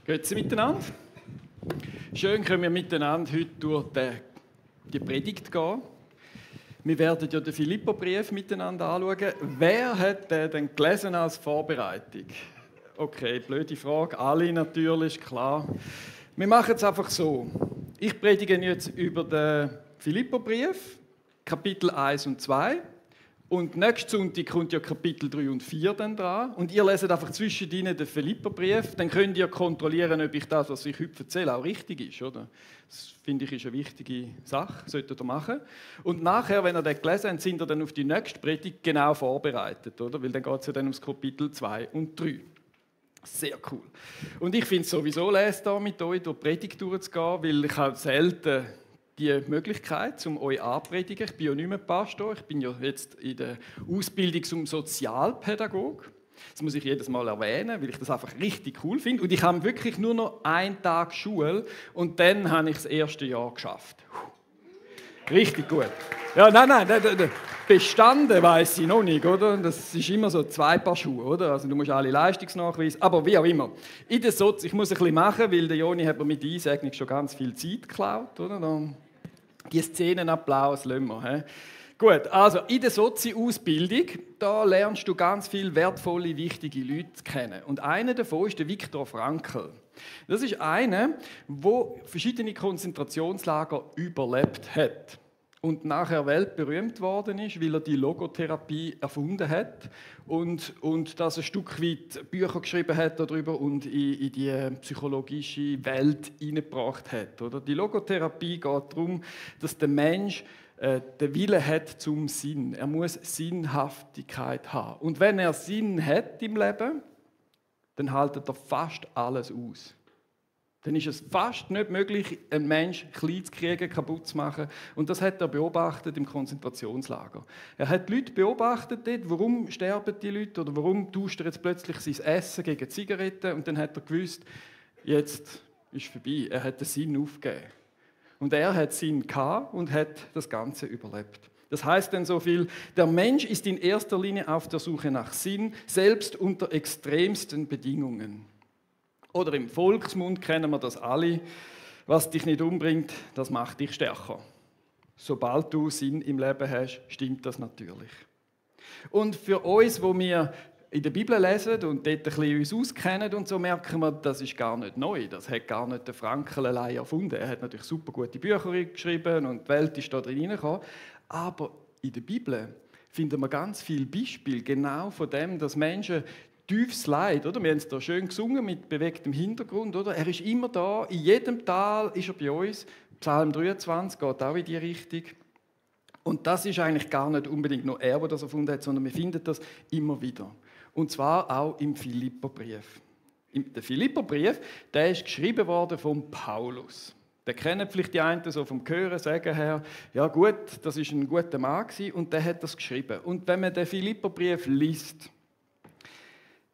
Grüezi miteinander. Schön können wir miteinander heute durch die Predigt gehen. Wir werden ja den Philipperbrief miteinander anschauen. Wer hat den denn gelesen als Vorbereitung? Okay, blöde Frage. Alle natürlich, klar. Wir machen es einfach so. Ich predige jetzt über den Philipperbrief, Kapitel 1 und 2. Und nächsten Sonntag kommt ja Kapitel 3 und 4 dann dran. Und ihr leset einfach zwischen ihnen den Philipperbrief. Dann könnt ihr kontrollieren, ob ich das, was ich heute erzähle, auch richtig ist. Oder? Das finde ich ist eine wichtige Sache, solltet ihr machen. Und nachher, wenn ihr das gelesen habt, sind ihr dann auf die nächste Predigt genau vorbereitet. Oder? Weil dann geht es ja dann ums Kapitel 2 und 3. Sehr cool. Und ich finde es sowieso lesbar, mit euch durch die Predigt durchzugehen, weil ich habe selten die Möglichkeit, um euch anzupredigen. Ich bin ja nicht mehr Pastor, ich bin ja jetzt in der Ausbildung zum Sozialpädagog. Das muss ich jedes Mal erwähnen, weil ich das einfach richtig cool finde. Und ich habe wirklich nur noch einen Tag Schule und dann habe ich das erste Jahr geschafft. Richtig gut. Ja, nein, bestanden weiss ich noch nicht, oder? Das ist immer so 2 Paar Schuhe, oder? Also du musst alle Leistungsnachweise, aber wie auch immer. Ich muss ein bisschen machen, weil der Joni hat mir mit der Einsegnung schon ganz viel Zeit geklaut, oder? Die Szenenapplaus lassen wir. He? Gut, also in der Sozi-Ausbildung, da lernst du ganz viele wertvolle, wichtige Leute kennen. Und einer davon ist der Viktor Frankl. Das ist einer, der verschiedene Konzentrationslager überlebt hat und nachher weltberühmt worden ist, weil er die Logotherapie erfunden hat und das ein Stück weit Bücher geschrieben hat darüber und in die psychologische Welt hineingebracht hat. Oder? Die Logotherapie geht darum, dass der Mensch den Willen hat zum Sinn. Er muss Sinnhaftigkeit haben. Und wenn er Sinn hat im Leben, dann haltet er fast alles aus. Dann ist es fast nicht möglich, einen Menschen klein zu kriegen, kaputt zu machen. Und das hat er beobachtet im Konzentrationslager. Er hat die Leute beobachtet dort, warum sterben die Leute oder warum tauscht er jetzt plötzlich sein Essen gegen Zigaretten. Und dann hat er gewusst, jetzt ist es vorbei. Er hat den Sinn aufgegeben. Und er hat Sinn gehabt und hat das Ganze überlebt. Das heißt dann so viel, der Mensch ist in erster Linie auf der Suche nach Sinn, selbst unter extremsten Bedingungen. Oder im Volksmund kennen wir das alle, was dich nicht umbringt, das macht dich stärker. Sobald du Sinn im Leben hast, stimmt das natürlich. Und für uns, wo wir in der Bibel lesen und dort ein bisschen uns auskennen und so, merken wir, das ist gar nicht neu. Das hat gar nicht der Frankl allein erfunden. Er hat natürlich super gute Bücher geschrieben und die Welt ist da drin hineingekommen. Aber in der Bibel finden wir ganz viele Beispiele genau von dem, dass Menschen tiefes Leid, oder? Wir haben es da schön gesungen mit bewegtem Hintergrund, oder? Er ist immer da, in jedem Tal ist er bei uns. Psalm 23 geht auch in die Richtung. Und das ist eigentlich gar nicht unbedingt nur er, der das erfunden hat, sondern wir finden das immer wieder. Und zwar auch im Philipperbrief. Der Philipperbrief, der ist geschrieben worden von Paulus. Der kennen vielleicht die einen so vom Hören sagen her, ja gut, das ist ein guter Mann gewesen, und der hat das geschrieben. Und wenn man den Philipperbrief liest,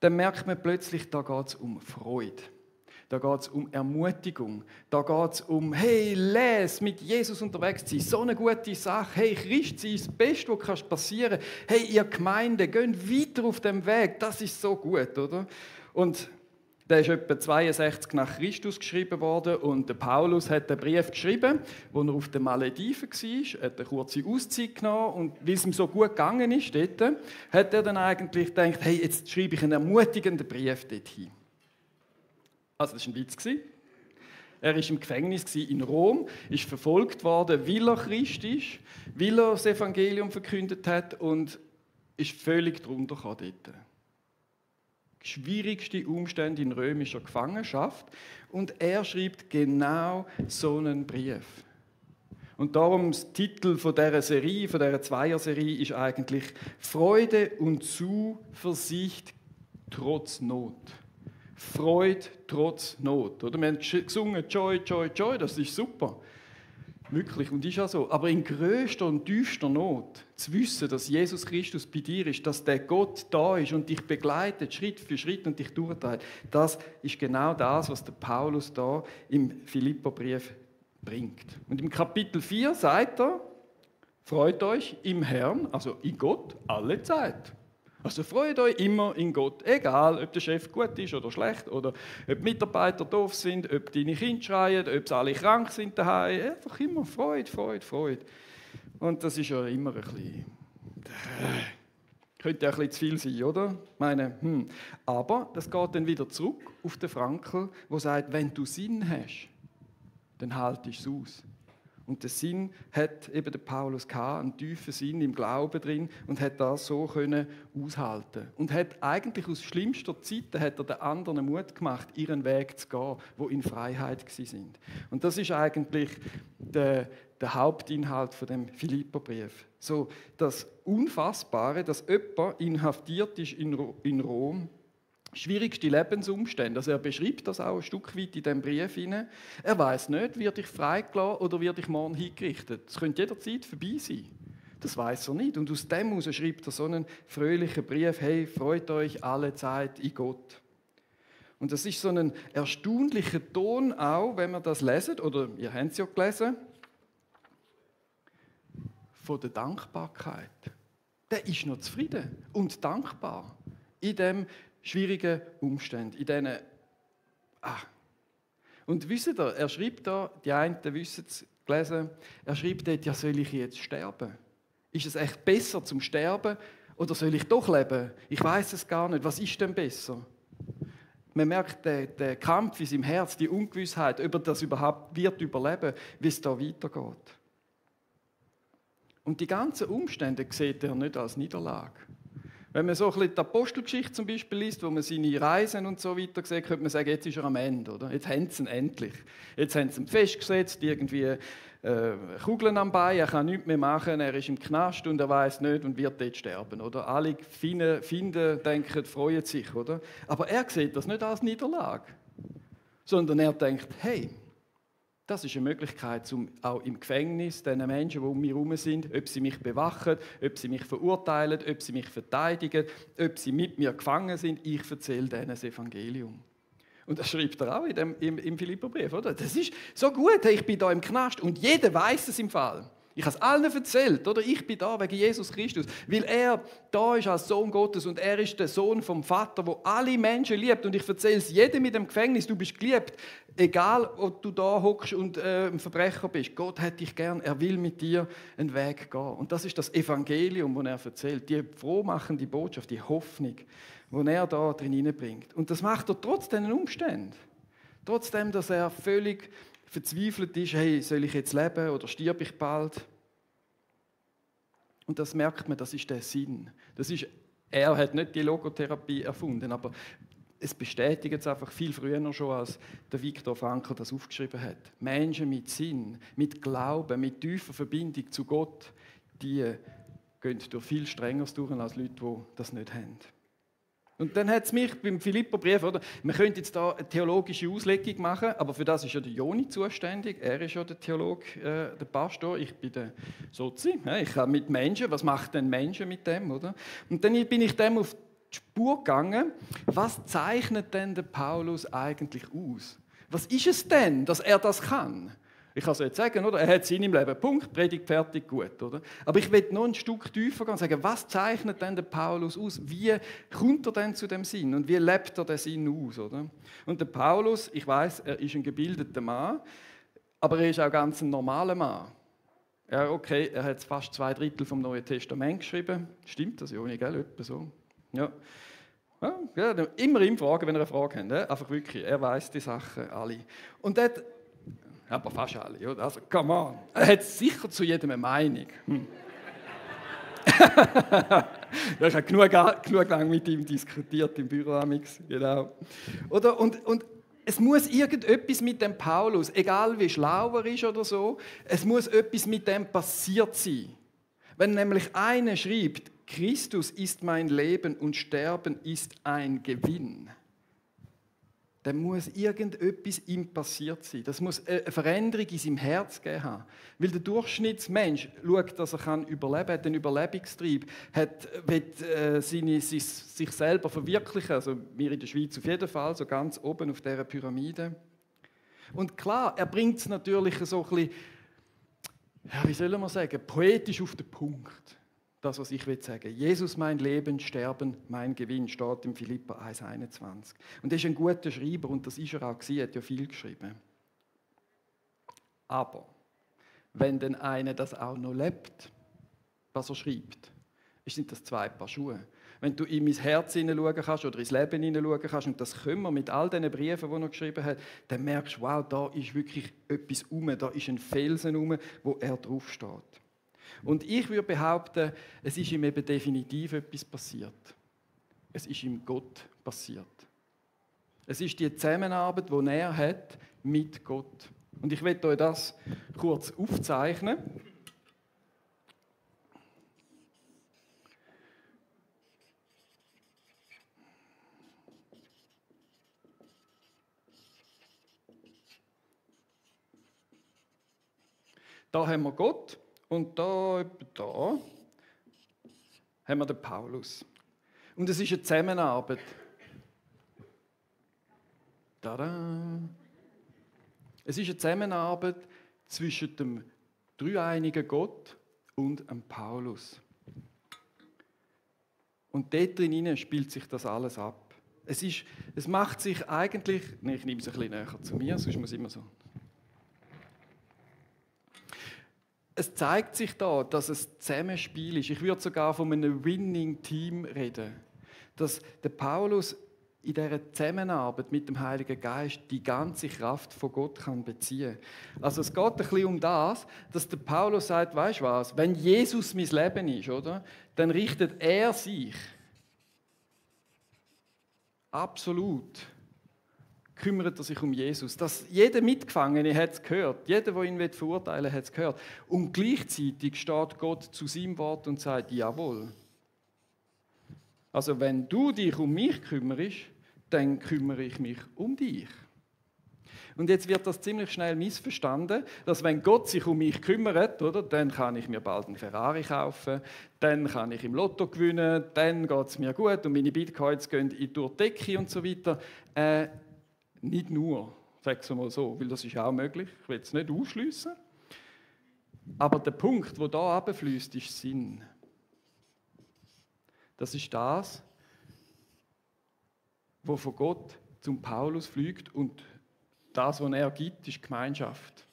dann merkt man plötzlich, da geht es um Freude. Da geht es um Ermutigung. Da geht es um, hey, les, mit Jesus unterwegs sein. So eine gute Sache. Hey, Christ sein, das Beste, was passieren kann. Hey, ihr Gemeinde, geht weiter auf dem Weg. Das ist so gut, oder? Und der ist etwa 62 nach Christus geschrieben worden und der Paulus hat den Brief geschrieben, wo er auf den Malediven war, hat eine kurze Auszeit genommen und weil es ihm so gut gegangen ist dort, hat er dann eigentlich gedacht, hey, jetzt schreibe ich einen ermutigenden Brief dorthin. Also das war ein Witz. Er war im Gefängnis in Rom, ist verfolgt worden, weil er Christ ist, weil er das Evangelium verkündet hat und ist völlig drunter gekommen dort. Schwierigste Umstände in römischer Gefangenschaft und er schreibt genau so einen Brief. Und darum der Titel von dieser Serie, von dieser Zweierserie, ist eigentlich Freude und Zuversicht trotz Not. Freude trotz Not. Oder? Wir haben gesungen, Joy, Joy, Joy, das ist super. Wirklich, und ist ja so. Aber in grösster und tiefster Not zu wissen, dass Jesus Christus bei dir ist, dass der Gott da ist und dich begleitet, Schritt für Schritt und dich durchtreibt, das ist genau das, was der Paulus da im Philipperbrief bringt. Und im Kapitel 4 sagt er, freut euch im Herrn, also in Gott, alle Zeit. Also freut euch immer in Gott, egal ob der Chef gut ist oder schlecht, oder ob die Mitarbeiter doof sind, ob deine Kinder schreien, ob sie alle krank sind daheim. Einfach immer Freude, Freude, Freude. Und das ist ja immer ein bisschen... Könnte ja ein bisschen zu viel sein, oder? Ich meine, Aber das geht dann wieder zurück auf den Frankl, der sagt, wenn du Sinn hast, dann haltest du es aus. Und den Sinn hat eben der Paulus gehabt, einen tiefen Sinn im Glauben drin und hat das so können aushalten. Und hat eigentlich aus schlimmster Zeiten hat er den anderen Mut gemacht, ihren Weg zu gehen, wo in Freiheit sind. Und das ist eigentlich der Hauptinhalt von dem Philipperbrief. So das Unfassbare, dass jemand inhaftiert ist in Rom. Schwierigste Lebensumstände. Also er beschreibt das auch ein Stück weit in diesem Brief hinein. Er weiß nicht, wird ich freigelassen oder wird ich morgen hingerichtet. Es könnte jederzeit vorbei sein. Das weiß er nicht. Und aus dem heraus schreibt er so einen fröhlichen Brief: Hey, freut euch alle Zeit in Gott. Und das ist so ein erstaunlicher Ton auch, wenn wir das lesen, oder ihr habt es ja gelesen, von der Dankbarkeit. Der ist noch zufrieden und dankbar in dem schwierigen Umständen, in diesen... Und wisst ihr, er schreibt da, die einen wissen es gelesen, er schreibt dort, ja, soll ich jetzt sterben? Ist es echt besser zum Sterben oder soll ich doch leben? Ich weiß es gar nicht. Was ist denn besser? Man merkt den Kampf in seinem Herz, die Ungewissheit, ob er das überhaupt wird überleben, wie es da weitergeht. Und die ganzen Umstände sieht er nicht als Niederlage. Wenn man so ein bisschen die Apostelgeschichte zum Beispiel liest, wo man seine Reisen und so weiter sieht, könnte man sagen, jetzt ist er am Ende, oder? Jetzt haben sie ihn endlich. Jetzt haben sie ihn festgesetzt, irgendwie Kugeln am Bein, er kann nichts mehr machen, er ist im Knast und er weiß nicht und wird dort sterben, oder? Alle finden, denken, freuen sich, oder? Aber er sieht das nicht als Niederlage, sondern er denkt, hey, das ist eine Möglichkeit, um auch im Gefängnis den Menschen, die um mich herum sind, ob sie mich bewachen, ob sie mich verurteilen, ob sie mich verteidigen, ob sie mit mir gefangen sind, ich erzähle denen das Evangelium. Und das schreibt er auch im Philipperbrief, oder? Das ist so gut, ich bin da im Knast und jeder weiß es im Fall. Ich habe es allen erzählt, oder? Ich bin da wegen Jesus Christus, weil er da ist als Sohn Gottes und er ist der Sohn vom Vater, der alle Menschen liebt. Und ich erzähle es jedem mit dem Gefängnis, du bist geliebt, egal ob du da hockst und ein Verbrecher bist. Gott hat dich gern, er will mit dir einen Weg gehen. Und das ist das Evangelium, das er erzählt, die frohmachende Botschaft, die Hoffnung, die er da drin hineinbringt. Und das macht er trotz diesen Umständen. Trotzdem, dass er völlig verzweifelt ist, hey, soll ich jetzt leben oder stirb ich bald? Und das merkt man, das ist der Sinn. Er hat nicht die Logotherapie erfunden, aber es bestätigt es einfach viel früher schon, als der Viktor Frankl das aufgeschrieben hat. Menschen mit Sinn, mit Glauben, mit tiefer Verbindung zu Gott, die gehen durch viel Strengeres durch als Leute, die das nicht haben. Und dann hat es mich beim Philipperbrief, oder? Man könnte jetzt da eine theologische Auslegung machen, aber für das ist ja der Joni zuständig. Er ist ja der Theologe, der Pastor. Ich bin der Sozi. Ich habe mit Menschen. Was macht denn Menschen mit dem, oder? Und dann bin ich dem auf die Spur gegangen. Was zeichnet denn der Paulus eigentlich aus? Was ist es denn, dass er das kann? Ich kann es jetzt sagen, oder? Er hat Sinn im Leben. Punkt, Predigt, fertig, gut. Oder? Aber ich will noch ein Stück tiefer gehen und sagen, was zeichnet denn der Paulus aus? Wie kommt er denn zu dem Sinn? Und wie lebt er den Sinn aus? Oder? Und der Paulus, ich weiß, er ist ein gebildeter Mann, aber er ist auch ganz ein normaler Mann. Ja, okay, er hat fast 2/3 vom Neuen Testament geschrieben. Stimmt das, Joni, gell? Etwa so. Ja. Ja, immer ihm fragen, wenn er eine Frage hat. Einfach wirklich, er weiß die Sachen alle. Und dort, aber fast alle, oder? Also, come on. Er hat sicher zu jedem eine Meinung. Ich habe genug lang mit ihm diskutiert im Büro amix, genau. Oder? Und es muss irgendetwas mit dem Paulus, egal wie schlau er ist oder so, es muss etwas mit dem passiert sein. Wenn nämlich einer schreibt, Christus ist mein Leben und Sterben ist ein Gewinn, dann muss irgendetwas ihm passiert sein. Das muss eine Veränderung in seinem Herz gegeben haben. Weil der Durchschnittsmensch schaut, dass er überleben kann, hat einen Überlebungstrieb, will sich selber verwirklichen, also wir in der Schweiz auf jeden Fall, so ganz oben auf dieser Pyramide. Und klar, er bringt es natürlich so ein bisschen, ja, wie soll man sagen, poetisch auf den Punkt. Das, was ich sagen will. Jesus, mein Leben, Sterben, mein Gewinn, steht im Philipper 1,21. Und er ist ein guter Schreiber und das ist er auch gewesen, er hat ja viel geschrieben. Aber wenn denn einer das auch noch lebt, was er schreibt, sind das zwei Paar Schuhe. Wenn du in mein Herz hineinschauen kannst oder ins Leben hineinschauen kannst, und das können wir mit all diesen Briefen, die er geschrieben hat, dann merkst du, wow, da ist wirklich etwas rum, da ist ein Felsen rum, wo er draufsteht. Und ich würde behaupten, es ist ihm eben definitiv etwas passiert. Es ist ihm Gott passiert. Es ist die Zusammenarbeit, die er hat mit Gott. Und ich werde euch das kurz aufzeichnen. Da haben wir Gott und da haben wir den Paulus. Und es ist eine Zusammenarbeit. Tada! Es ist eine Zusammenarbeit zwischen dem dreieinigen Gott und dem Paulus. Und dort drin spielt sich das alles ab. Es macht sich eigentlich... Nein, ich nehme es ein bisschen näher zu mir, sonst muss ich immer so... Es zeigt sich da, dass es Zusammenspiel ist. Ich würde sogar von einem Winning-Team reden. Dass der Paulus in dieser Zusammenarbeit mit dem Heiligen Geist die ganze Kraft von Gott kann beziehen kann. Also es geht ein bisschen um das, dass der Paulus sagt, weißt du was, wenn Jesus mein Leben ist, oder, dann richtet er sich absolut, kümmert er sich um Jesus. Jeder Mitgefangene hat es gehört, jeder, der ihn verurteilen will, hat es gehört. Und gleichzeitig steht Gott zu seinem Wort und sagt, jawohl. Also wenn du dich um mich kümmerst, dann kümmere ich mich um dich. Und jetzt wird das ziemlich schnell missverstanden, dass wenn Gott sich um mich kümmert, oder, dann kann ich mir bald einen Ferrari kaufen, dann kann ich im Lotto gewinnen, dann geht es mir gut und meine Bitcoins gehen durch die Decke und so weiter. Nicht nur, sagen wir mal so, weil das ist auch möglich, ich will es nicht ausschliessen. Aber der Punkt, der da runterfliesst, ist Sinn. Das ist das, was von Gott zum Paulus fliegt und das, was er gibt, ist Gemeinschaft.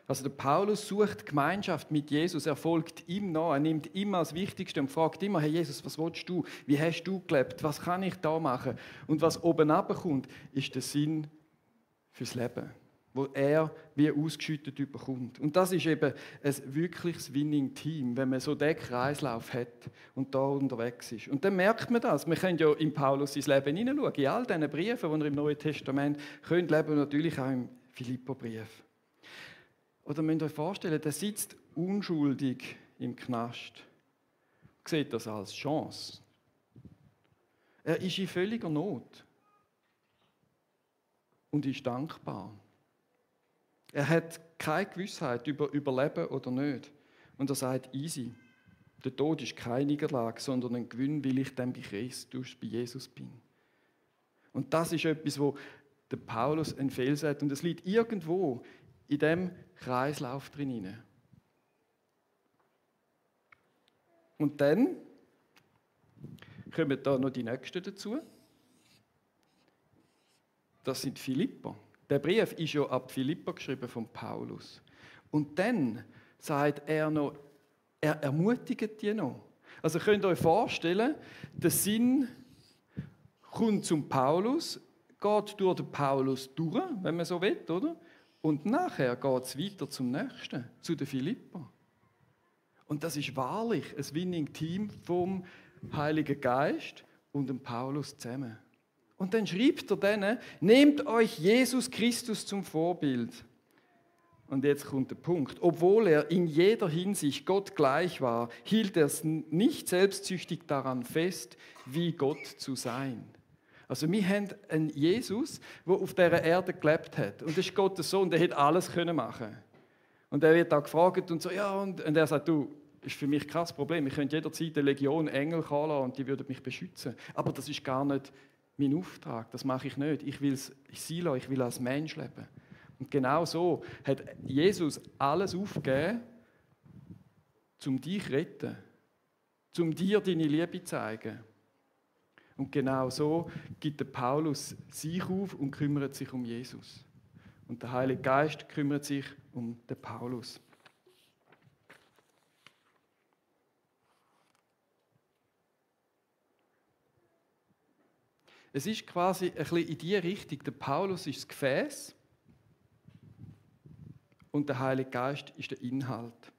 Also der Paulus sucht Gemeinschaft mit Jesus, er folgt ihm nach, er nimmt immer das Wichtigste und fragt immer, hey Jesus, was willst du? Wie hast du gelebt? Was kann ich da machen? Und was oben runterkommt, ist der Sinn fürs Leben, wo er wie ausgeschüttet bekommt. Und das ist eben ein wirkliches Winning-Team, wenn man so den Kreislauf hat und da unterwegs ist. Und dann merkt man das. Wir können ja in Paulus sein Leben hineinschauen. In all diesen Briefen, die er im Neuen Testament leben, natürlich auch im Philipperbrief. Oder müsst ihr euch vorstellen, der sitzt unschuldig im Knast. Sieht das als Chance. Er ist in völliger Not. Und ist dankbar. Er hat keine Gewissheit über Überleben oder nicht. Und er sagt, easy. Der Tod ist keine Niederlage, sondern ein Gewinn, weil ich dann bei Jesus bin. Und das ist etwas, wo der Paulus ein Fels hat. Und es liegt irgendwo in dem Kreislauf drin. Und dann kommen da noch die Nächsten dazu. Das sind Philipper. Der Brief ist ja ab Philipper geschrieben von Paulus. Und dann sagt er noch, er ermutigt die noch. Also könnt ihr euch vorstellen, der Sinn kommt zum Paulus, geht durch den Paulus durch, wenn man so will, oder? Und nachher geht es weiter zum Nächsten, zu den Philipper. Und das ist wahrlich ein Winning-Team vom Heiligen Geist und dem Paulus zusammen. Und dann schreibt er denen, nehmt euch Jesus Christus zum Vorbild. Und jetzt kommt der Punkt. Obwohl er in jeder Hinsicht Gott gleich war, hielt er es nicht selbstsüchtig daran fest, wie Gott zu sein. Also wir haben einen Jesus, der auf dieser Erde gelebt hat. Und das ist Gottes Sohn, der hätte alles machen können. Und er wird auch gefragt und so, ja, und er sagt, du, das ist für mich kein Problem. Ich könnte jederzeit eine Legion Engel kommen lassen und die würden mich beschützen. Aber das ist gar nicht mein Auftrag, das mache ich nicht. Ich will es sein lassen, ich will als Mensch leben. Und genau so hat Jesus alles aufgegeben, um dich zu retten, um dir deine Liebe zu zeigen. Und genau so gibt der Paulus sich auf und kümmert sich um Jesus. Und der Heilige Geist kümmert sich um den Paulus. Es ist quasi ein bisschen in diese Richtung. Der Paulus ist das Gefäß und der Heilige Geist ist der Inhalt.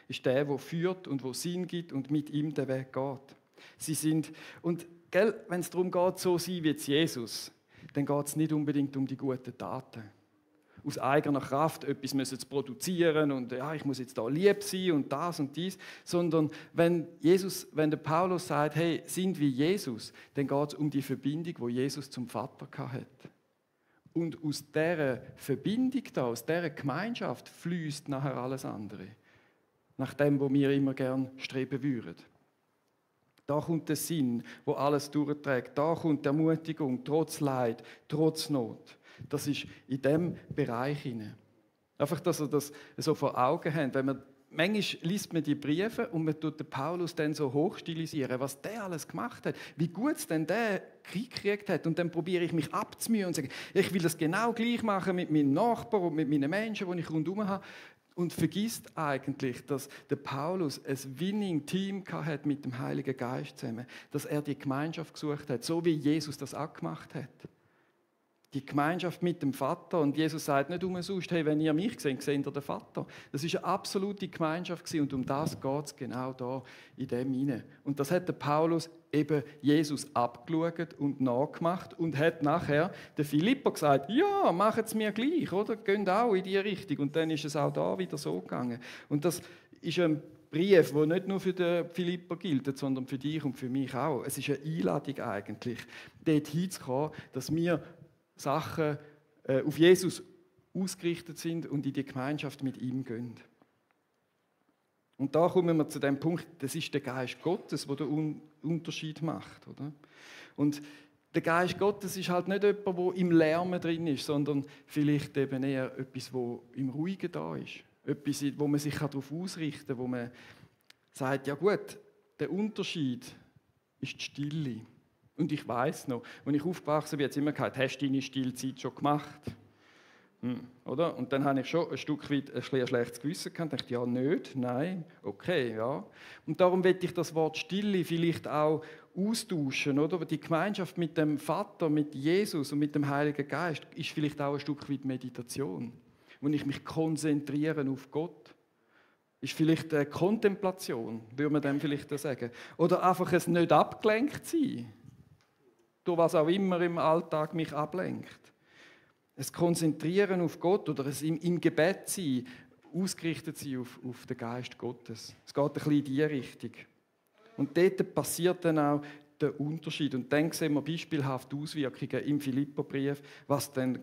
Ist der führt und wo Sinn gibt und mit ihm den Weg geht. Sie sind, und wenn es darum geht, so sein wie Jesus, dann geht es nicht unbedingt um die guten Taten. Aus eigener Kraft etwas zu produzieren und ja, ich muss jetzt da lieb sein und das und dies, sondern wenn der Paulus sagt, hey, sind wie Jesus, dann geht es um die Verbindung, wo Jesus zum Vater hatte. Und aus dieser Verbindung da, aus dieser Gemeinschaft fließt nachher alles andere. Nach dem, wo wir immer gern streben würden. Da kommt der Sinn, wo alles durchträgt. Da kommt die Ermutigung, trotz Leid, trotz Not. Das ist in diesem Bereich hinein. Einfach, dass ihr das so vor Augen habt. Manchmal liest man die Briefe und man tut den Paulus dann so hochstilisieren, was der alles gemacht hat, wie gut es denn der Krieg gekriegt hat. Und dann probiere ich mich abzumühen und sage, ich will das genau gleich machen mit meinen Nachbarn und mit meinen Menschen, die ich rundherum habe. Und vergisst eigentlich, dass der Paulus ein Winning-Team hat mit dem Heiligen Geist zusammen, dass er die Gemeinschaft gesucht hat, so wie Jesus das auch gemacht hat. Die Gemeinschaft mit dem Vater. Und Jesus sagt nicht umsonst, hey, wenn ihr mich seht, seht ihr den Vater. Das ist eine absolute Gemeinschaft gewesen, und um das geht es genau da in dem hinein. Und das hat der Paulus eben Jesus abgeschaut und nachgemacht und hat nachher der Philipper gesagt, ja, macht es mir gleich, oder? Geht auch in diese Richtung. Und dann ist es auch da wieder so gegangen. Und das ist ein Brief, der nicht nur für den Philipper gilt, sondern für dich und für mich auch. Es ist eine Einladung eigentlich, dort hinzukommen, dass wir Sachen auf Jesus ausgerichtet sind und in die Gemeinschaft mit ihm gehen. Und da kommen wir zu dem Punkt, das ist der Geist Gottes, der den Unterschied macht. Oder? Und der Geist Gottes ist halt nicht jemand, der im Lärmen drin ist, sondern vielleicht eben eher etwas, das im Ruhigen da ist. Etwas, wo man sich darauf ausrichten kann, wo man sagt, ja gut, der Unterschied ist die Stille. Und ich weiss noch, als ich aufgewachsen bin, hat es immer gesagt, hast du deine Stillzeit schon gemacht? Oder? Und dann habe ich schon ein Stück weit ein schlechtes Gewissen gehabt. Ich dachte, ja, nicht, nein, okay, ja. Und darum will ich das Wort Stille vielleicht auch austauschen, oder? Die Gemeinschaft mit dem Vater, mit Jesus und mit dem Heiligen Geist ist vielleicht auch ein Stück weit Meditation, wo ich mich konzentriere auf Gott. Ist vielleicht eine Kontemplation, würde man dem vielleicht sagen. Oder einfach ein nicht abgelenkt sein. Durch was auch immer im Alltag mich ablenkt. Es Konzentrieren auf Gott oder es im Gebet sein, ausgerichtet sein auf den Geist Gottes. Es geht ein bisschen in diese Richtung. Und dort passiert dann auch der Unterschied. Und dann sehen wir beispielhaft Auswirkungen im Philipperbrief, was dann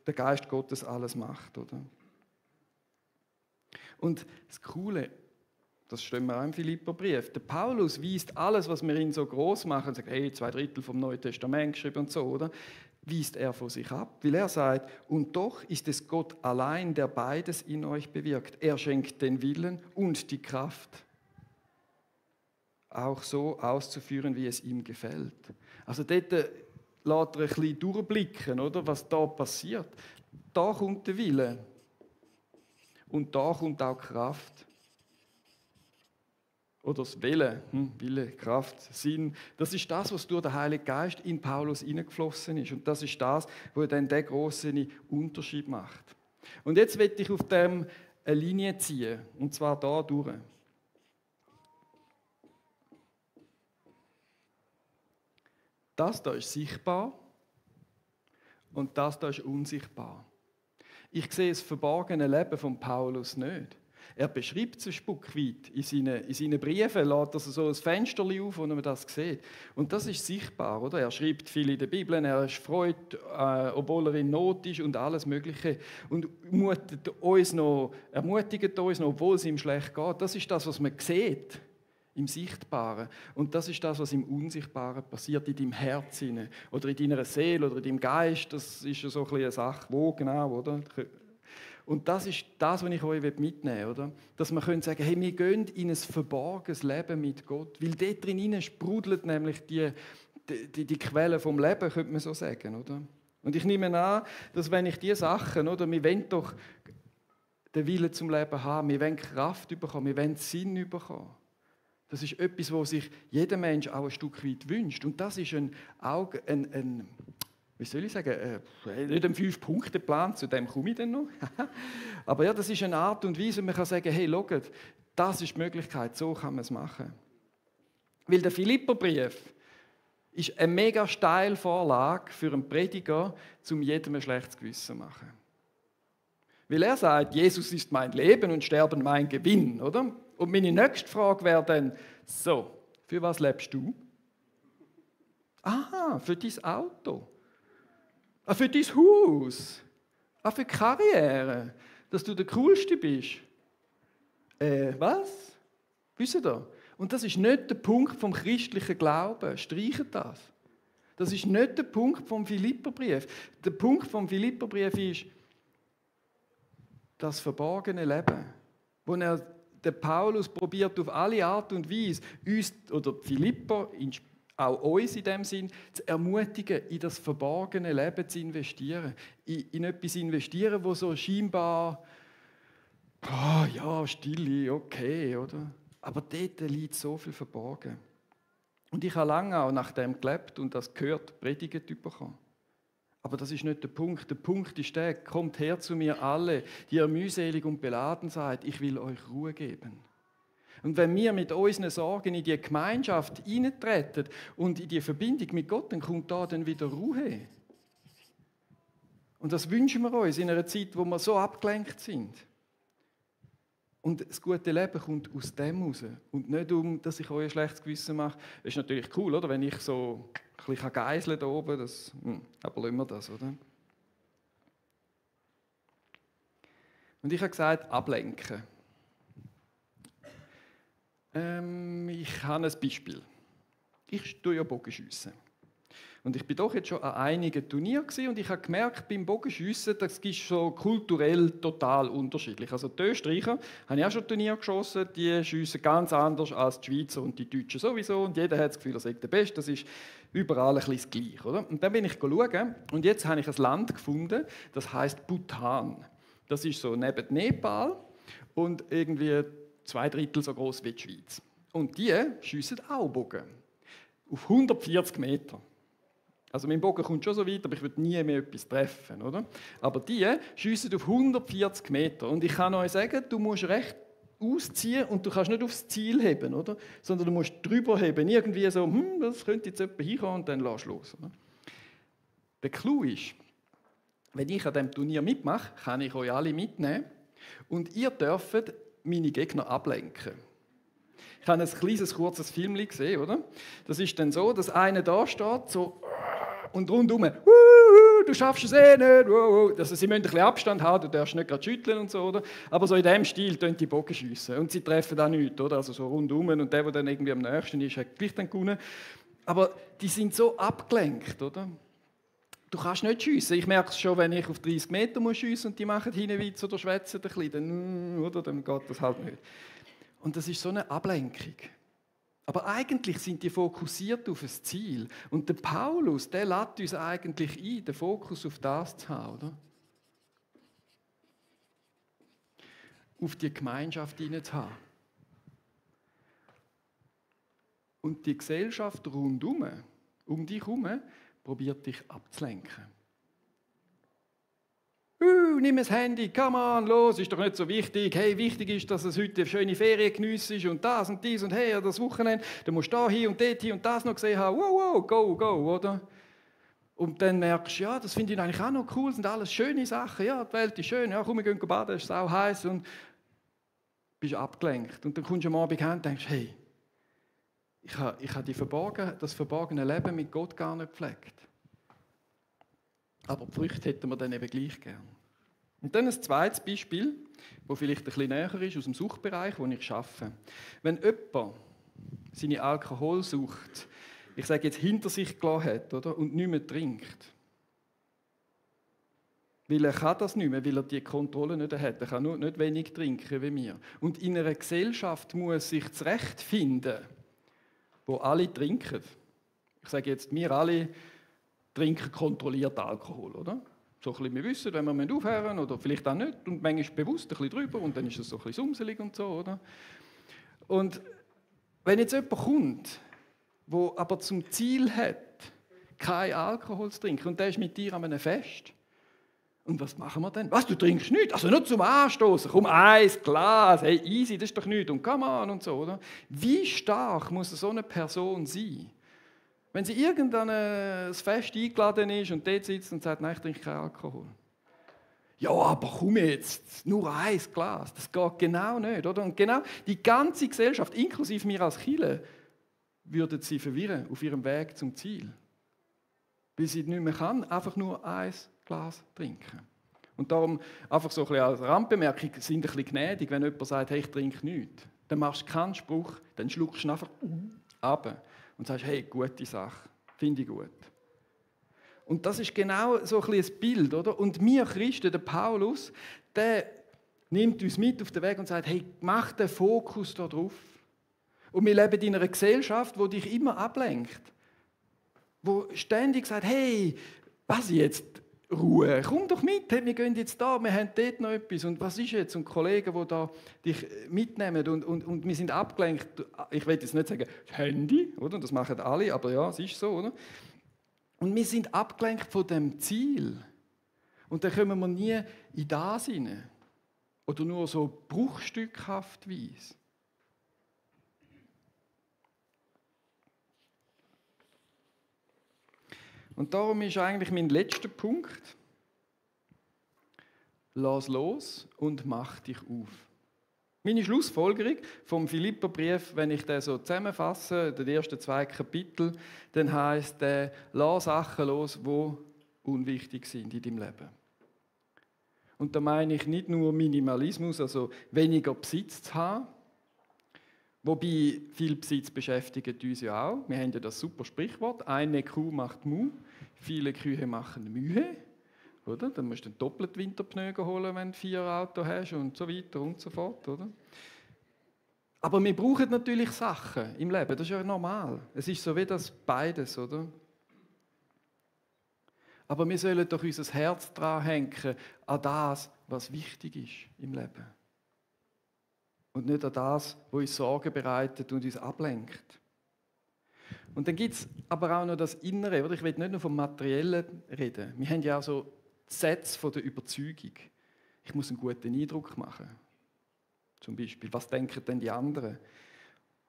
der Geist Gottes alles macht. Oder? Und das Coole, das stehen wir auch im Philipperbrief. Der Paulus weist alles, was wir ihn so groß machen, sagt, hey, 2/3 vom Neuen Testament geschrieben und so, oder? Weist er von sich ab, weil er sagt, und doch ist es Gott allein, der beides in euch bewirkt. Er schenkt den Willen und die Kraft, auch so auszuführen, wie es ihm gefällt. Also dort lässt er ein bisschen durchblicken, oder, was da passiert. Da kommt der Wille und da kommt auch Kraft. Oder das Wille, Wille, Kraft, Sinn. Das ist das, was durch den Heiligen Geist in Paulus hineingeflossen ist. Und das ist das, was dann den grossen Unterschied macht. Und jetzt will ich auf dem eine Linie ziehen. Und zwar da durch. Das da ist sichtbar und das da ist unsichtbar. Ich sehe das verborgene Leben von Paulus nicht. Er beschreibt es ein Stück weit in seinen Briefen, lässt also so ein Fenster auf, wo man das sieht. Und das ist sichtbar, oder? Er schreibt viel in der Bibel, er ist freut, obwohl er in Not ist und alles Mögliche. Und ermutigt uns noch, obwohl es ihm schlecht geht. Das ist das, was man sieht, im Sichtbaren. Und das ist das, was im Unsichtbaren passiert, in deinem Herz oder in deiner Seele oder in deinem Geist. Das ist so ein bisschen eine Sache, wo genau, oder? Und das ist das, was ich euch mitnehmen will, oder? Dass wir können sagen, hey, wir gehen in ein verborgenes Leben mit Gott. Weil dort drin sprudelt nämlich die Quelle vom Leben, könnte man so sagen, oder? Und ich nehme an, dass wenn ich diese Sachen, oder, wir wollen doch den Willen zum Leben haben, wir wollen Kraft bekommen, wir wollen Sinn bekommen. Das ist etwas, was sich jeder Mensch auch ein Stück weit wünscht. Und das ist wie soll ich sagen, nicht ein 5-Punkte-Plan, zu dem komme ich dann noch. Aber ja, das ist eine Art und Weise, man kann sagen, hey, schaut, das ist die Möglichkeit, so kann man es machen. Weil der Philipperbrief ist eine mega steile Vorlage für einen Prediger, um jedem ein schlechtes Gewissen zu machen. Weil er sagt, Jesus ist mein Leben und Sterben mein Gewinn, oder? Und meine nächste Frage wäre dann, so, für was lebst du? Aha, für dein Auto. Ah, für dein Haus. Ah, für die Karriere. Dass du der Coolste bist. Was? Wisst ihr? Und das ist nicht der Punkt vom christlichen Glauben. Streicht das. Das ist nicht der Punkt vom Philipperbrief. Der Punkt vom Philipperbrief ist das verborgene Leben, wo der Paulus probiert auf alle Art und Weise, uns, oder die Philipper, auch uns in dem Sinn, zu ermutigen, in das verborgene Leben zu investieren. In etwas investieren, wo so scheinbar, ja, Stille, okay, oder? Aber dort liegt so viel verborgen. Und ich habe lange auch nach dem gelebt und das gehört, predigt bekommen. Aber das ist nicht der Punkt. Der Punkt ist der, kommt her zu mir alle, die ihr mühselig und beladen seid, ich will euch Ruhe geben. Und wenn wir mit unseren Sorgen in die Gemeinschaft eintreten und in die Verbindung mit Gott, dann kommt da dann wieder Ruhe. Und das wünschen wir uns in einer Zeit, wo wir so abgelenkt sind. Und das gute Leben kommt aus dem raus. Und nicht dass ich euch ein schlechtes Gewissen mache. Das ist natürlich cool, oder? Wenn ich so ein bisschen geiseln da oben, aber lassen wir das, oder? Und ich habe gesagt, ablenken. Ich habe ein Beispiel. Ich tue ja Bogenschiessen. Und ich bin doch jetzt schon an einigen Turnieren und ich habe gemerkt, beim Bogenschiessen, das ist so kulturell total unterschiedlich. Also die Österreicher, habe ich auch schon Turnier geschossen, die schiessen ganz anders als die Schweizer und die Deutschen sowieso. Und jeder hat das Gefühl, er sei der Beste. Das ist überall ein bisschen das Gleiche, oder? Und dann bin ich schauen und jetzt habe ich ein Land gefunden, das heißt Bhutan. Das ist so neben Nepal und irgendwie 2/3 so groß wie die Schweiz. Und die schiessen auch Bogen. Auf 140 Meter. Also mein Bogen kommt schon so weit, aber ich würde nie mehr etwas treffen, oder? Aber die schiessen auf 140 Meter. Und ich kann euch sagen, du musst recht ausziehen und du kannst nicht aufs Ziel heben, oder? Sondern du musst drüber heben. Irgendwie so, das könnte jetzt jemand hinkommen und dann lässt du los. Oder? Der Clou ist, wenn ich an diesem Turnier mitmache, kann ich euch alle mitnehmen und ihr dürft meine Gegner ablenken. Ich habe ein kleines, kurzes Film gesehen, oder? Das ist dann so, dass einer da steht, so und rundum, du schaffst es eh nicht, also, sie müssen ein bisschen Abstand haben, du darfst nicht gerade schütteln und so, oder? Aber so in diesem Stil tun die Bogen schiessen und sie treffen auch nichts, oder? Also so rundum und der dann irgendwie am nächsten ist, hat gleich dann gewonnen. Aber die sind so abgelenkt, oder? Du kannst nicht schiessen. Ich merke es schon, wenn ich auf 30 Meter schiessen muss und die machen hinwärts oder schwätzen ein bisschen, dann geht das halt nicht. Und das ist so eine Ablenkung. Aber eigentlich sind die fokussiert auf ein Ziel. Und der Paulus, der lädt uns eigentlich ein, den Fokus auf das zu haben, oder? Auf die Gemeinschaft zu haben. Und die Gesellschaft rundum, um dich herum, probiert dich abzulenken. Nimm das Handy, come on, los, ist doch nicht so wichtig. Hey, wichtig ist, dass es heute eine schöne Ferien geniessen ist und das und dies und hey, das Wochenende, dann musst du da hin und dort hin und das noch gesehen haben. Wow, go, go, oder? Und dann merkst du, ja, das finde ich eigentlich auch noch cool, das sind alles schöne Sachen. Ja, die Welt ist schön, ja, komm, wir gehen baden, es ist auch heiß und bist abgelenkt. Und dann kommst du am Abend heim und denkst, hey, ich habe das verborgene Leben mit Gott gar nicht gepflegt. Aber die Früchte hätten wir dann eben gleich gern. Und dann ein zweites Beispiel, das vielleicht ein bisschen näher ist, aus dem Suchtbereich, wo ich arbeite. Wenn jemand seine Alkoholsucht, ich sage jetzt, hinter sich gelassen hat, oder, und nicht mehr trinkt. Weil er kann das nicht mehr, weil er die Kontrolle nicht hat. Er kann nur nicht wenig trinken wie wir. Und in einer Gesellschaft muss sich zurechtfinden, wo alle trinken. Ich sage jetzt, wir alle trinken kontrolliert Alkohol, oder? So ein bisschen, wir wissen, wenn wir aufhören oder vielleicht auch nicht. Und manchmal bewusst ein bisschen drüber und dann ist es so ein bisschen sumselig und so, oder? Und wenn jetzt jemand kommt, der aber zum Ziel hat, kein Alkohol zu trinken und der ist mit dir an einem Fest, und was machen wir dann? Was, du trinkst nichts? Also nur zum Anstoßen. Komm, ein Glas, hey, easy, das ist doch nichts und come on und so, oder? Wie stark muss so eine Person sein? Wenn sie irgendwann ein Fest eingeladen ist und dort sitzt und sagt, nein, ich trinke keinen Alkohol. Ja, aber komm jetzt, nur ein Glas. Das geht genau nicht, oder? Und genau die ganze Gesellschaft, inklusive mir als Kirche, würden sie verwirren auf ihrem Weg zum Ziel. Weil sie nicht mehr kann, einfach nur ein Glas trinken. Und darum, einfach so ein bisschen als Randbemerkung, sind ein bisschen gnädig, wenn jemand sagt, hey, ich trinke nichts. Dann machst du keinen Spruch, dann schluckst du einfach ab und sagst, hey, gute Sache, finde ich gut. Und das ist genau so ein bisschen ein Bild, oder? Und wir Christen, der Paulus, der nimmt uns mit auf den Weg und sagt, hey, mach den Fokus da drauf. Und wir leben in einer Gesellschaft, die dich immer ablenkt. Wo ständig sagt, hey, was jetzt? Ruhe, komm doch mit, wir gehen jetzt da, wir haben dort noch etwas. Und was ist jetzt? Und Kollegen, die da dich mitnehmen und wir sind abgelenkt. Ich will jetzt nicht sagen, das Handy, oder? Das machen alle, aber ja, es ist so, oder? Und wir sind abgelenkt von dem Ziel. Und dann kommen wir nie in das hinein. Oder nur so bruchstückhaftweise. Und darum ist eigentlich mein letzter Punkt: Lass los und mach dich auf. Meine Schlussfolgerung vom Philipperbrief, wenn ich den so zusammenfasse, die ersten 2 Kapitel, dann heisst der: Lass Sachen los, die unwichtig sind in deinem Leben. Und da meine ich nicht nur Minimalismus, also weniger Besitz zu haben. Wobei, viel Besitz beschäftigt uns ja auch. Wir haben ja das super Sprichwort, eine Kuh macht Mu, viele Kühe machen Mühe. Oder? Dann musst du doppelt Winterpneu holen, wenn du 4 Autos hast und so weiter und so fort. Oder? Aber wir brauchen natürlich Sachen im Leben, das ist ja normal. Es ist so wie das beides, oder? Aber wir sollen doch unser Herz daran hängen, an das, was wichtig ist im Leben. Und nicht an das, was uns Sorgen bereitet und uns ablenkt. Und dann gibt es aber auch noch das Innere. Oder? Ich will nicht nur vom Materiellen reden. Wir haben ja auch so Sätze von der Überzeugung. Ich muss einen guten Eindruck machen. Zum Beispiel, was denken denn die anderen?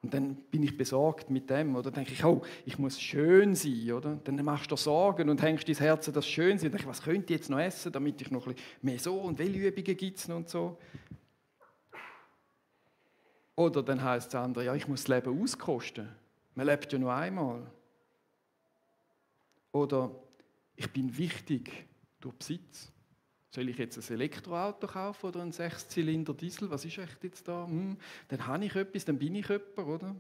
Und dann bin ich besorgt mit dem. Oder denke ich, oh, ich muss schön sein. Oder? Dann machst du dir Sorgen und hängst dein Herz an das Schönsein. Und denke, was könnte ich jetzt noch essen, damit ich noch ein bisschen mehr so und welche Übungen gibt es noch und so. Oder dann heisst es andere, ja, ich muss das Leben auskosten. Man lebt ja nur einmal. Oder ich bin wichtig durch Besitz. Soll ich jetzt ein Elektroauto kaufen oder einen 6-Zylinder-Diesel? Was ist echt jetzt da? Dann habe ich etwas, dann bin ich jemand, oder?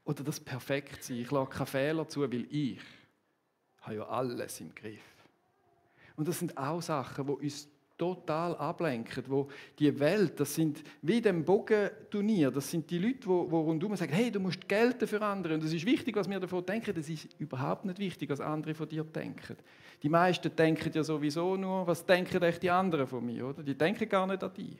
Oder das Perfektsein. Ich lasse keine Fehler zu, weil ich habe ja alles im Griff. Und das sind auch Sachen, die uns total ablenken, wo die Welt, das sind wie dem Bogenturnier, das sind die Leute, die rundherum sagen, hey, du musst gelten für andere und es ist wichtig, was wir davon denken, das ist überhaupt nicht wichtig, was andere von dir denken. Die meisten denken ja sowieso nur, was denken echt die anderen von mir, oder? Die denken gar nicht an dich.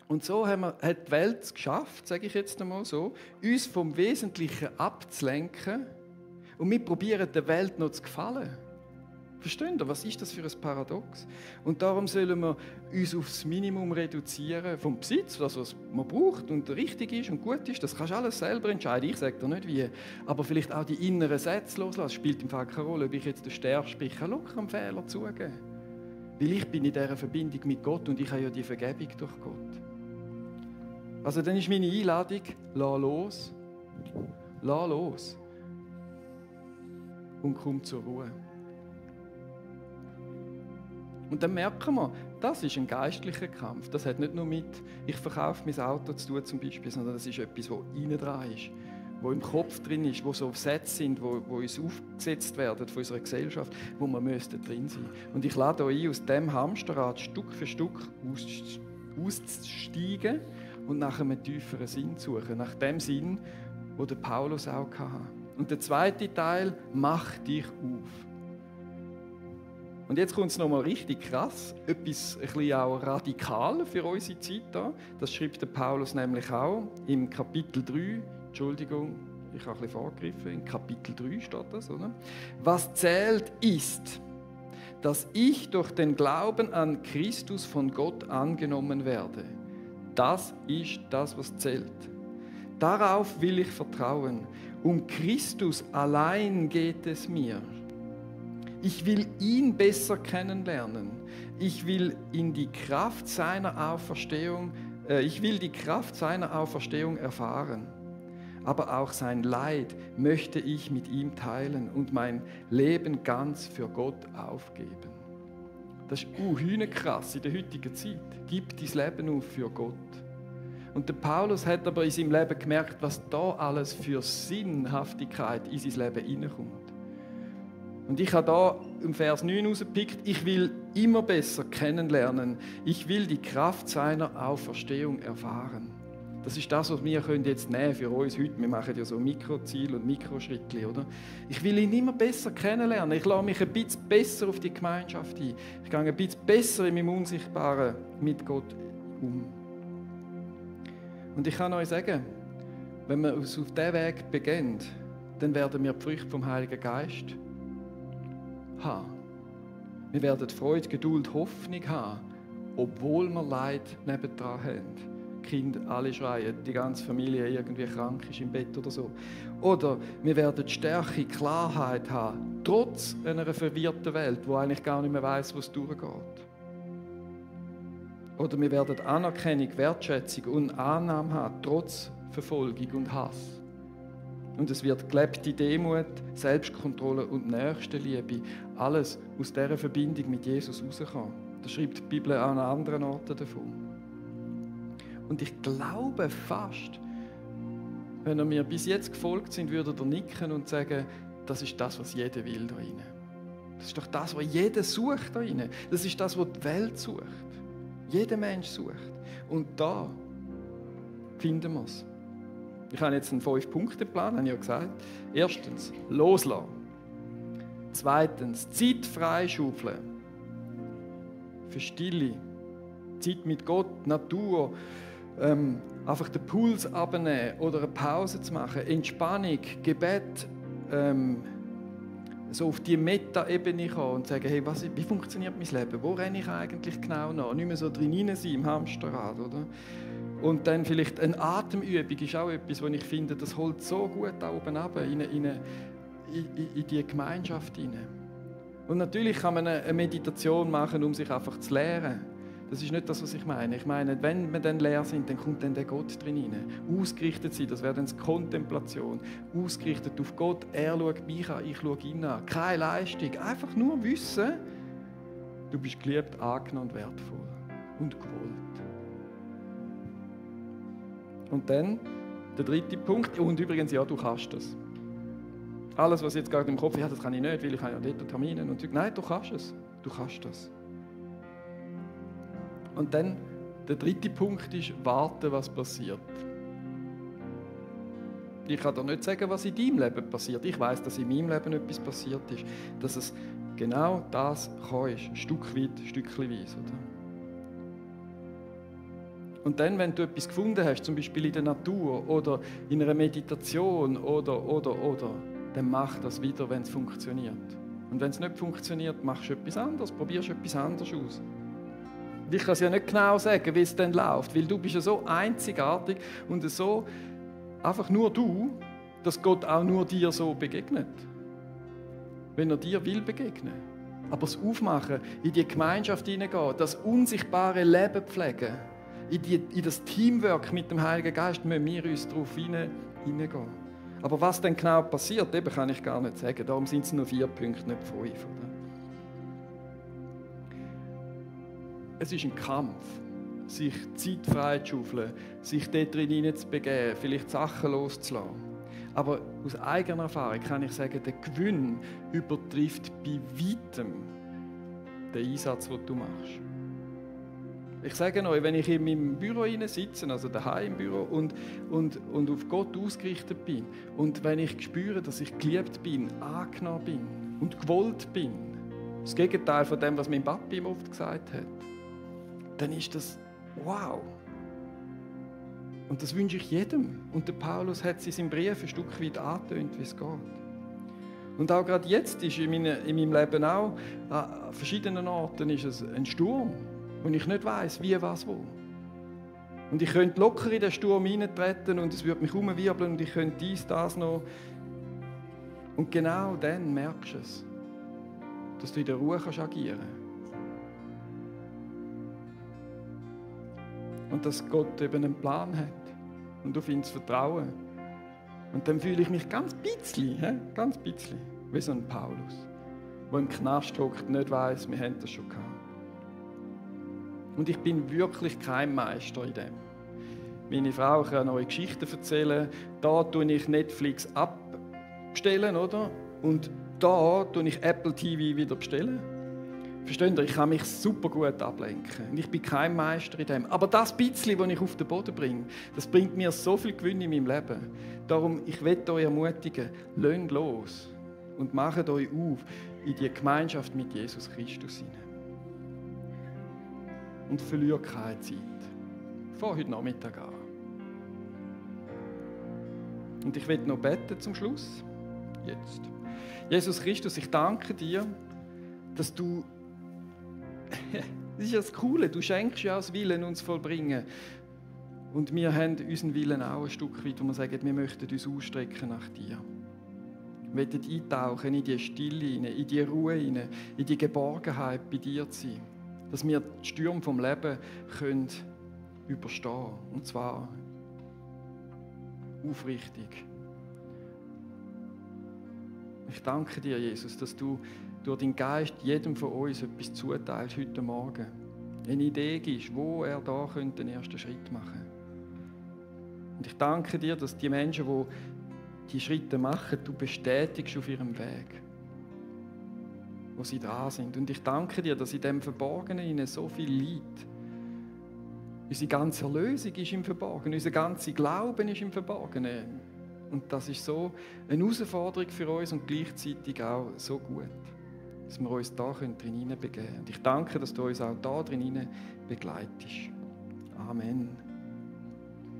Und so hat die Welt es geschafft, sage ich jetzt einmal so, uns vom Wesentlichen abzulenken und wir probieren der Welt noch zu gefallen. Versteht ihr? Was ist das für ein Paradox? Und darum sollen wir uns aufs Minimum reduzieren vom Besitz, das, was man braucht und richtig ist und gut ist. Das kannst du alles selber entscheiden. Ich sage dir nicht wie. Aber vielleicht auch die inneren Sätze loslassen. Es spielt im Fall keine Rolle, ob ich jetzt der Stärkste bin. Ich kann locker einen Fehler zugeben. Weil ich bin in dieser Verbindung mit Gott und ich habe ja die Vergebung durch Gott. Also dann ist meine Einladung, lass los. Lass los. Und komm zur Ruhe. Und dann merken wir, das ist ein geistlicher Kampf. Das hat nicht nur mit, ich verkaufe mein Auto zu tun zum Beispiel, sondern das ist etwas, was innen dran ist. wo im Kopf drin ist, wo so Sätze sind, wo uns aufgesetzt werden von unserer Gesellschaft, wo wir drin sein. Und ich lade euch ein, aus diesem Hamsterrad Stück für Stück auszusteigen und nach einem tieferen Sinn zu suchen, nach dem Sinn, wo der Paulus auch hatte. Und der zweite Teil, mach dich auf. Und jetzt kommt es nochmal richtig krass, etwas ein bisschen auch radikal für unsere Zeit da. Das schreibt der Paulus nämlich auch im Kapitel 3. Entschuldigung, ich habe ein bisschen vorgegriffen. In Kapitel 3 steht das, oder? Was zählt ist, dass ich durch den Glauben an Christus von Gott angenommen werde. Das ist das, was zählt. Darauf will ich vertrauen. Um Christus allein geht es mir. Ich will ihn besser kennenlernen. Ich will die Kraft seiner Auferstehung erfahren. Aber auch sein Leid möchte ich mit ihm teilen und mein Leben ganz für Gott aufgeben. Das ist hühnerkrass in der heutigen Zeit. Gib dein Leben auf für Gott. Und der Paulus hat aber in seinem Leben gemerkt, was da alles für Sinnhaftigkeit in sein Leben hineinkommt. Und ich habe da im Vers 9 rausgepickt, ich will immer besser kennenlernen. Ich will die Kraft seiner Auferstehung erfahren. Das ist das, was wir jetzt nehmen für uns heute. Wir machen ja so Mikroziele und Mikroschritte, oder? Ich will ihn immer besser kennenlernen. Ich lasse mich ein bisschen besser auf die Gemeinschaft ein. Ich gehe ein bisschen besser in meinem Unsichtbaren mit Gott um. Und ich kann euch sagen, wenn wir uns auf diesen Weg begeben, dann werden wir die Früchte vom Heiligen Geist haben. Wir werden Freude, Geduld, Hoffnung haben, obwohl wir Leid nebendran haben. Die Kinder alle schreien, die ganze Familie irgendwie krank ist im Bett oder so. Oder wir werden Stärke, Klarheit haben, trotz einer verwirrten Welt, wo eigentlich gar nicht mehr weiss, wo es durchgeht. Oder wir werden Anerkennung, Wertschätzung und Annahme haben, trotz Verfolgung und Hass. Und es wird gelebte Demut, Selbstkontrolle und Nächstenliebe, alles aus dieser Verbindung mit Jesus rauskommen. Das schreibt die Bibel an anderen Orten davon. Und ich glaube fast, wenn ihr mir bis jetzt gefolgt sind, würdet ihr nicken und sagen, das ist das, was jeder will da rein. Das ist doch das, was jeder sucht da rein. Das ist das, was die Welt sucht. Jeder Mensch sucht. Und da finden wir es. Ich habe jetzt einen 5-Punkte-Plan, habe ich ja gesagt. Erstens, loslassen. Zweitens, Zeit freischaufeln. Für Stille. Zeit mit Gott, Natur. Einfach den Puls abnehmen oder eine Pause zu machen. Entspannung, Gebet. So auf die Meta-Ebene kommen und sagen, hey, wie funktioniert mein Leben? Wo renne ich eigentlich genau nach? Nicht mehr so drin sein im Hamsterrad, oder? Und dann vielleicht eine Atemübung ist auch etwas, wo ich finde, das holt so gut da oben runter, in die Gemeinschaft hinein. Und natürlich kann man eine Meditation machen, um sich einfach zu lehren. Das ist nicht das, was ich meine. Ich meine, wenn wir dann leer sind, dann kommt dann der Gott drin hinein. Ausgerichtet sein, das wäre dann die Kontemplation. Ausgerichtet auf Gott, er schaut mich an, ich schaue ihn an. Keine Leistung, einfach nur wissen, du bist geliebt, angenommen und wertvoll und gewollt. Und dann der dritte Punkt, und übrigens, ja, du kannst das. Alles, was jetzt gerade im Kopf ist, das kann ich nicht, weil ich habe ja dort Termine und so. Nein, du kannst es. Du kannst das. Und dann der dritte Punkt ist, warten, was passiert. Ich kann dir nicht sagen, was in deinem Leben passiert. Ich weiß, dass in meinem Leben etwas passiert ist. Dass es genau das ist, Stück weit, Stückchenweise. Oder? Und dann, wenn du etwas gefunden hast, zum Beispiel in der Natur oder in einer Meditation oder, dann mach das wieder, wenn es funktioniert. Und wenn es nicht funktioniert, machst du etwas anderes, probierst etwas anderes aus. Ich kann es ja nicht genau sagen, wie es dann läuft, weil du bist ja so einzigartig und so einfach nur du, dass Gott auch nur dir so begegnet. Wenn er dir will begegnen. Aber das Aufmachen, in die Gemeinschaft hineingehen, das unsichtbare Leben pflegen, in das Teamwork mit dem Heiligen Geist müssen wir uns darauf hineingehen. Aber was dann genau passiert, eben kann ich gar nicht sagen. Darum sind es nur 4 Punkte, nicht 5. Oder? Es ist ein Kampf, sich Zeit freizuschaufeln, sich dort drin hineinzubegeben, vielleicht Sachen loszulassen. Aber aus eigener Erfahrung kann ich sagen, der Gewinn übertrifft bei weitem den Einsatz, den du machst. Ich sage euch, wenn ich in meinem Büro sitze, also daheim im Büro, und auf Gott ausgerichtet bin, und wenn ich spüre, dass ich geliebt bin, angenommen bin und gewollt bin, das Gegenteil von dem, was mein Papi ihm oft gesagt hat, dann ist das wow. Und das wünsche ich jedem. Und der Paulus hat es in seinem Brief ein Stück weit angetönt, wie es geht. Und auch gerade jetzt ist in meinem Leben auch, an verschiedenen Orten ist es ein Sturm, wo ich nicht weiss, wie, was, wo. Und ich könnte locker in den Sturm hineintreten und es würde mich umwirbeln und ich könnte das noch. Und genau dann merkst du es, dass du in der Ruhe agieren kannst. Und dass Gott eben einen Plan hat und auf ihn zu vertrauen. Und dann fühle ich mich ganz bisschen wie so ein Paulus, der im Knast hockt und nicht weiss, wir haben das schon gehabt. Und ich bin wirklich kein Meister in dem. Meine Frau kann neue Geschichten erzählen. Da tue ich Netflix abstellen, oder? Und da tue ich Apple TV wieder bestellen. Versteht ihr? Ich kann mich super gut ablenken. Und ich bin kein Meister in dem. Aber das bisschen, das ich auf den Boden bringe, das bringt mir so viel Gewinn in meinem Leben. Darum, ich möchte euch ermutigen, lasst los und macht euch auf in die Gemeinschaft mit Jesus Christus hinein. Und verliert keine Zeit. Von heute Nachmittag an. Und ich will noch beten zum Schluss. Jetzt. Jesus Christus, ich danke dir, dass du. Das ist ja das Coole, du schenkst ja aus Willen uns vollbringen. Und wir haben unseren Willen auch ein Stück weit, wo wir sagen, wir möchten uns ausstrecken nach dir. Wir möchten eintauchen in die Stille, in die Ruhe, in die Geborgenheit bei dir zu sein. Dass wir die Stürme vom Leben können überstehen. Und zwar aufrichtig. Ich danke dir, Jesus, dass du durch deinen Geist jedem von uns etwas zuteilst heute Morgen. Eine Idee gibst, wo er da den ersten Schritt machen könnte. Und ich danke dir, dass die Menschen, die die Schritte machen, du bestätigst auf ihrem Weg, wo sie dran sind. Und ich danke dir, dass in dem Verborgenen ihnen so viel liegt. Unsere ganze Erlösung ist im Verborgenen, unser ganzer Glauben ist im Verborgenen. Und das ist so eine Herausforderung für uns und gleichzeitig auch so gut, dass wir uns da drin begeben können. Und ich danke, dass du uns auch da drin begleitest. Amen.